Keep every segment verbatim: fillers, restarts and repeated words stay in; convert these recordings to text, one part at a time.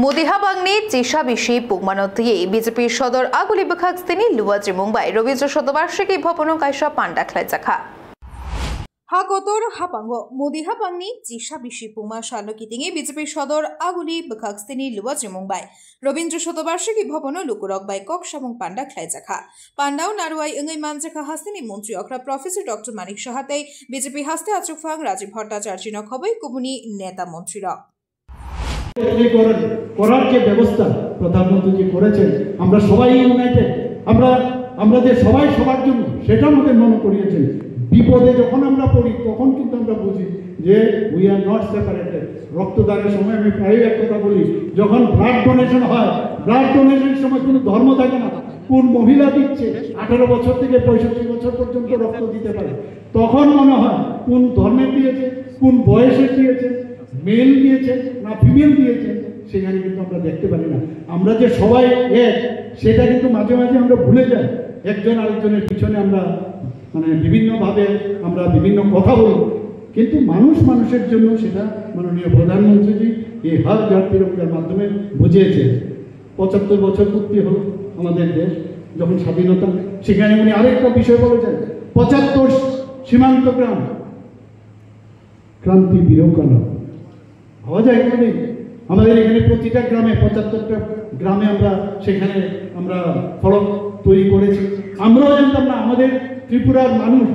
Modi habangni chisa bisi pungmano twiwi B J P sodor Aguli bwkhak stini luwa chimung bai Rabindra Shatabarshiki bhabono kaisa panda khlaijakha. Ha kotor habango Modi habangni chisa bisi pungma salno kitingi B J P sodor Aguli bwkhak stini luwa chimung bai Rabindra Shatabarshiki bhabono lukurok bai kok samung panda khlaijakha. Pandao narwai wngwi manjakha hasteni montri okra Professor Doctor Manik Saha tei B J P haste achukphang Rajiv Bhattacharjino khobwi kubuni neta montrirok. করার যে ব্যবস্থা প্রধানমন্ত্রীজি করেছেন, আমরা সবাই ইউনাইটেড। আমরা আমরা যে সবাই সবার জন্য, সেটা আমাদের মনে করিয়েছেন। বিপদে যখন আমরা পড়ি, তখন কিন্তু আমরা বুঝি যে উই আর নট সেপারেটেড। রক্তদানের সময় আমি প্রায়ই এক কথা বলি, যখন ব্লাড ডোনেশন হয়, ব্লাড ডোনেশনের সময় কোনো ধর্ম থাকে না। কোন মহিলা দিচ্ছে, আঠারো বছর থেকে পঁয়ষট্টি বছর পর্যন্ত রক্ত দিতে পারে, তখন মনে হয় কোন ধর্মের দিয়েছে, কোন বয়সের দিয়েছে, মেল দিয়েছে না ফিমেল দিয়েছে, সেখানে কিন্তু আমরা দেখতে পারি না। আমরা যে সবাই এক, সেটা কিন্তু মাঝে মাঝে আমরা ভুলে যাই। একজন আরেকজনের পিছনে আমরা, মানে, বিভিন্নভাবে আমরা বিভিন্ন কথা বলি, কিন্তু মানুষ মানুষের জন্য সেটা মাননীয় প্রধানমন্ত্রীজি এই হর ঘর তিরঙ্গার মাধ্যমে বুঝিয়েছেন। পঁচাত্তর বছর পূর্তি হলো আমাদের দেশ যখন স্বাধীনতা, সেখানে উনি আরেকটা বিষয় বলেছেন, পঁচাত্তর সীমান্ত গ্রাম ক্রান্তি বিরোকানো। ভাবা যায় কোনোদিন? আমাদের এখানে প্রতিটা গ্রামে, পঁচাত্তরটা গ্রামে আমরা সেখানে আমরা ফলক তৈরি করেছি। আমরাও জানতাম না আমাদের ত্রিপুরার মানুষ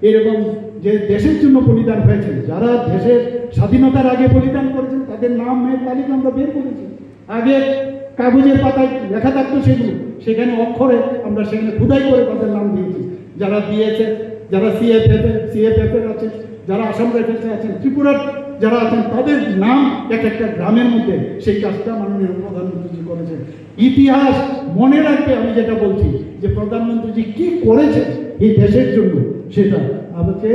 এরকম যে দেশের জন্য বলিদান হয়েছেন, যারা দেশের স্বাধীনতার আগে বলিদান করেছেন, তাদের নামের তালিকা আমরা বের করেছি। আগে কাগজের পাতায় লেখা থাকতো সেগুলো, সেখানে অক্ষরে আমরা সেখানে খোদাই করে তাদের নাম দিয়েছি। যারা বিএসএফ, যারা সিএফএফ, সিএফএফ এর আছে, যারা আসাম রাইফেলসে আছেন, ত্রিপুরার যারা আছেন, তাদের নাম এক একটা গ্রামের মধ্যে। সেই কাজটা মাননীয় প্রধানমন্ত্রীজি করেছেন। ইতিহাস মনে রাখবে আমি যেটা বলছি, যে প্রধানমন্ত্রীজি কি করেছেন এই দেশের জন্য, সেটা। আমাকে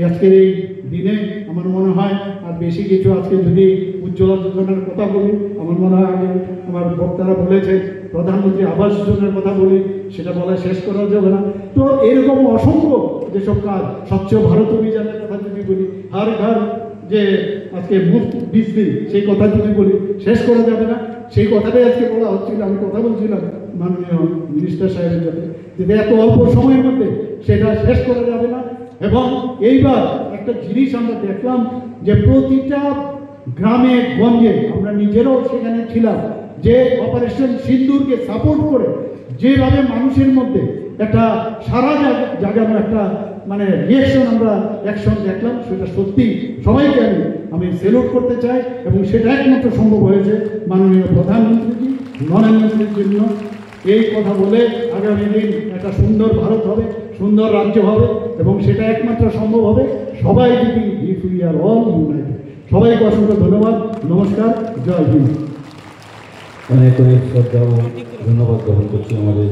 আজকের এই দিনে আমার মনে হয় আর বেশি কিছু, আজকে যদি উজ্জ্বলা যোজনার কথা বলি, আমার মনে হয় আগে আমার বক্তারা বলেছেন, প্রধানমন্ত্রী আবাস যোজনার কথা বলি, সেটা বলা শেষ করা যাবে না। তো এরকম অসংখ্য যেসব কাজ, স্বচ্ছ ভারত অভিযানের কথা যদি বলি, হর ঘর যে আজকে মুফত বিজলি, সেই কথা যদি বলি, শেষ করা যাবে না। সেই কথাটাই আজকে বলা হচ্ছিল, আমি কথা বলছিলাম মাননীয় মিনিস্টার সাহেবের সাথে, যে এত অল্প সময়ের মধ্যে সেটা শেষ করা যাবে না। এবং এইবার একটা জিনিস আমরা দেখলাম যে প্রতিটা গ্রামে গঞ্জে, আমরা নিজেরাও সেখানে ছিলাম, যে অপারেশন সিন্দুরকে সাপোর্ট করে যেভাবে মানুষের মধ্যে একটা সারা জাগ-, জাগানো একটা, মানে, রিয়াকশন, আমরা অ্যাকশন দেখলাম, সেটা সত্যি সবাইকে আমি, আমি স্যালুট করতে চাই। এবং সেটা একমাত্র সম্ভব হয়েছে মাননীয় প্রধানমন্ত্রীজি, নরেন্দ্র মোদীর জন্য। এই কথা বলে আগামী দিন একটা সুন্দর ভারত হবে, সুন্দর রাজ্য হবে, এবং সেটা একমাত্র সম্ভব হবে সবাই যদি, if we are all united। সবাইকে অসংখ্য ধন্যবাদ, নমস্কার, জয় হিন্দ। অনেক অনেক শ্রদ্ধা ও ধন্যবাদ জ্ঞাপন করছি আমাদের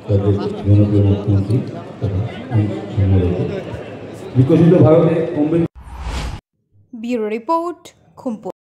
রাজ্যের জনপ্রিয় মুখ্যমন্ত্রী তথা সম্মানিত বিকশিত ভারতে অমৃত Bureau Report, Khumpu.